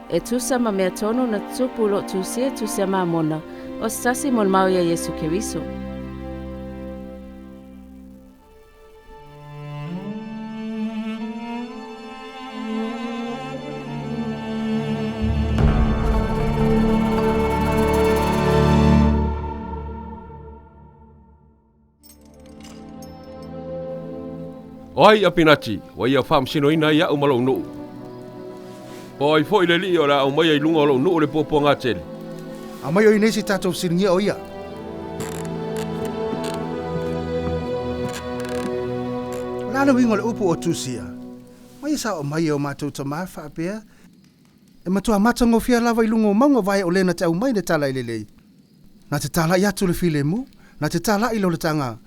E tusa ma mea tonu na tutupu o lo o tusia e Tusi a Mamona, o se tasi molimau ia Iesu Keriso. O ai a Pinati, ua ia faamasinoina ai au ma lou nuu? Po o ai foi le alii o le a aumaia i luga o lou nuu le puapuaga tele? Aumai o i nei se tatou fesiligia o ia. O le a le uiga o le upu o Tusia? Mai e sao mai e o matou tama faapea, E matua matagofie lava i luga o mauga vae o le na te aumai le tala i lelei. Na te talaʻi atu le filemu, na te talaʻi le olataga,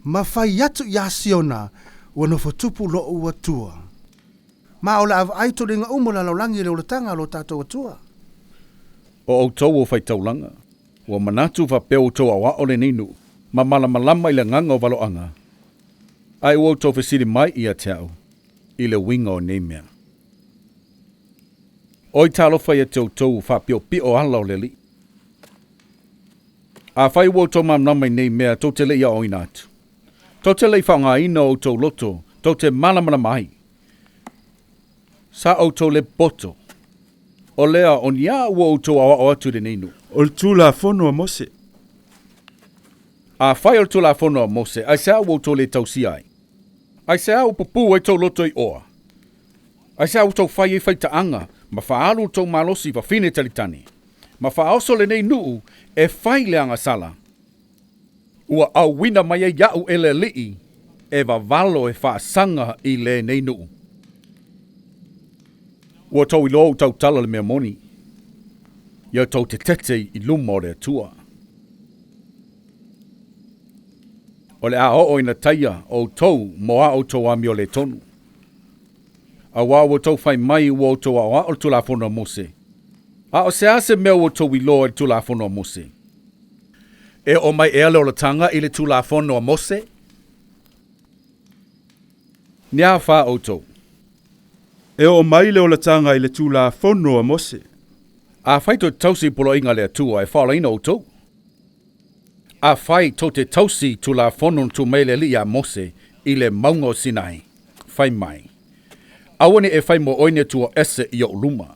ma fai atu iā Siona, Ua nofo tupu loʻu Atua. Ma o le a vaai toliga uma o le lalolagi i le olataga a lo tatou Atua. O ʻoutou o faitaulaga, ua manatu faapea ua outou aoao lenei nuu, ma malamalama i le agaga o valoaga, ae ua outou fesili mai ia te au i le uiga o nei mea. Oi talofa ia te outou ua faapiopio ala o le Alii! Afai ua outou malamalama i nei mea, tou te le i aoaoina atu. Tou te le i faaaogaina o outou loto, tou te malamalama ai. Sa outou le poto, o lea o ni a ua outou aoao atu i lenei nuu? O le Tulafono a Mose. Afai o le Tulafono a Mose, aisea ua outou le tausia ai? Aisea ua pupū ai tou loto i oa? Aisea ua outou fai ai faitaaga ma faaalu lo outou malosi i fafine talitani, ma faaoso lenei nuu e fai le agasala? Ua auina mai ai iaʻu e le Alii e vavalo e faasaga i lenei nuu. Ua outou iloa ua tautala le mea moni, ia outou tetete i luma o le Atua. O le a oo ina taia outou mo a outou amio le tonu. Auā ua outou fai mai ua outou aoao le Tulafono a Mose. A o se a se mea ua outou iloa i le Tulafono a Mose? E oo mai ea le olataga i le Tulafono a Mose? Ni a fa outou? E oo mai le olataga i le Tulafono a Mose. Afai tou te tausi i poloaiga a le Atua, e faaolaina outou. Afai tou te tausi i Tulafono na tuu mai e le Alii iā Mose i le mauga o Sinai, fai mai, Aua ne i e fai mo oe ni atua ese i oʻu luma.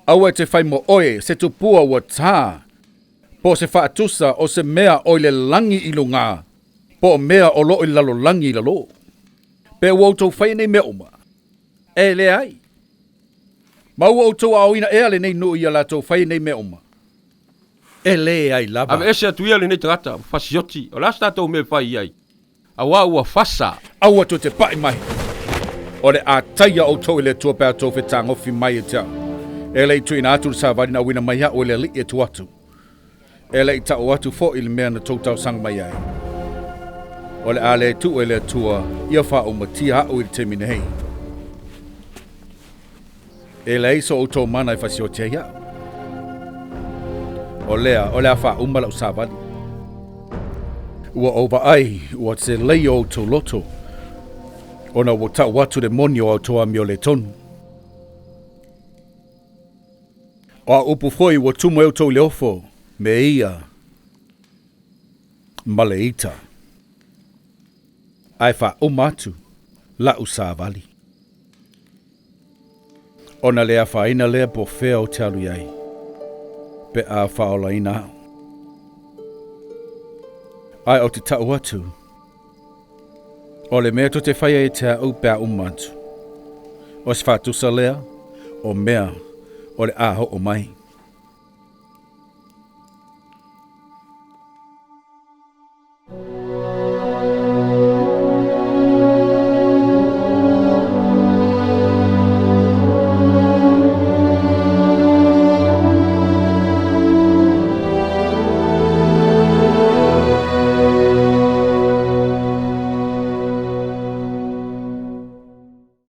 Aua e te fai mo oe se tupua ua tā, po o se faatusa o se mea o i le lagi i lugā, po o mea o lo o i le lalolagi i lalō. Pe ua outou faia nei mea uma? E leai. Ma ua outou aoaoina ea lenei nuu ia latou faia nei mea uma? E leai lava. Aveese atu ia lenei tagata ma fasioti, o le a se tatou mea e fai i ai? Auā ua fasa. Aua tou te paʻi mai. O le a taia outou e le Atua pe a outou fetagofi mai ia te au. E le i tuuina atu le savali na auina mai aʻu e le Alii e tu atu. E le i taʻu atu foʻi le mea na tou talosaga mai ai. O le a le tuu e le Atua ia faaumatia aʻu i le taimi nei. E leai so outou mana e fasioti ai aʻu. O lea, o le a faauma laʻu savali. Ua ou vaai, ua selei o outou loto, ona ua taʻu atu le moni o a outou amio le tonu. O a upu foi ua tumu ai outou i le ofo, me ia ma le ita. Ae faauma atu laʻu savali. Ona le afaina lea po o fea ou te alu i ai, pe a faaolaina au. Ae ou te taʻu atu, o le mea tou te faia ia te aʻu pe a uma atu, o se faatusa lea o mea o le a oo mai.